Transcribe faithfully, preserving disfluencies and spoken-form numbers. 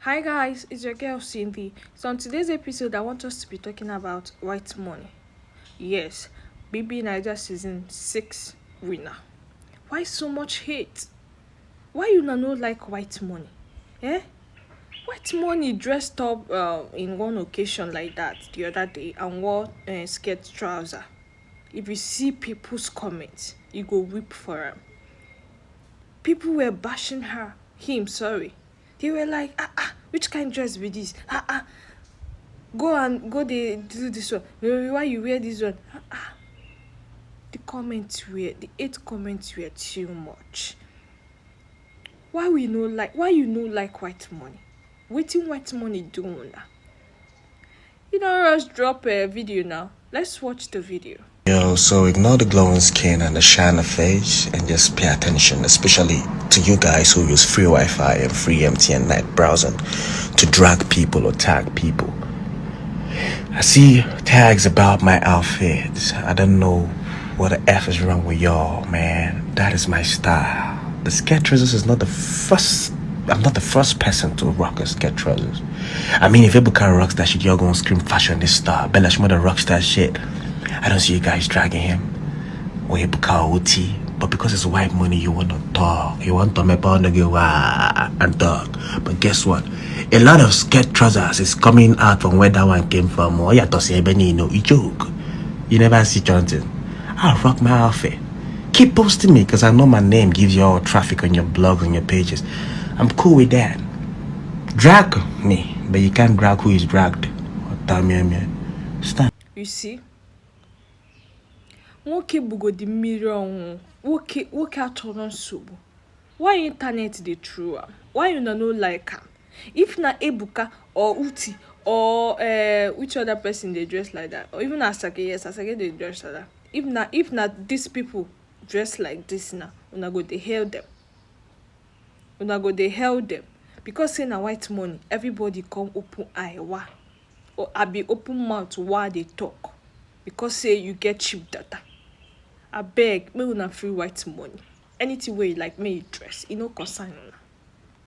Hi guys, it's your girl Cindy. So on today's episode, I want us to be talking about white money. Yes, BBNaija season six winner. Why so much hate? Why una no like white money? Eh? White money dressed up uh, in one occasion like that the other day and wore uh, skirt trouser. If you see people's comments, you go weep for am. People were bashing her, him, sorry. They were like, "Ah ah, which kind dress be this? Ah ah, go and go dey do this one. Why you wear this one?" Ah ah. The comments were, the hate comments were too much. Why we no like, why you no like white money? Wetin white money do una? You don rush drop a video now. Let's watch the video. Yo, so ignore the glowing skin and the shiny face and just pay attention, especially to you guys who use free Wi-Fi and free M T N net browsing to drag people or tag people. I see tags about my outfits. I don't know what the F is wrong with y'all, man. That is my style. The skirt trousers is not the first. I'm not the first person to rock a skirt trousers. I mean, if Ebuka rocks that shit, you're gonna scream fashionista. Bella Shmurda rocks that shit. I don't see you guys dragging him. Or Ebuka Oti. But because it's white money, you wanna talk. You want to make on the go and talk. But guess what? A lot of skirt trousers is coming out from where that one came from. Oh, yeah, to say Benny, you know, you joke. You never see Johnson. I'll rock my outfit. Keep posting me because I know my name gives you all traffic on your blogs and your pages. I'm cool with that. Drag me, but you can't drag who is dragged. Stop. You see, nwoke bugodi mmiri ọnwụ, nwoke nwoke achọrọ nsogbu. Why internet dey throw am? Why una no like am? If na Ebuka or Uti or uh, which other person dey dress like that, or even Asake, yes, Asake dey dress like that. If na if na these people dress like this now, una go dey hail them. Una go dey hail them because say na white money. Everybody come open eye wa or abi open mouth wa dey talk because say you get cheap data. Abeg, make una free white money. Anything wey you like, make you dress. E no concern una.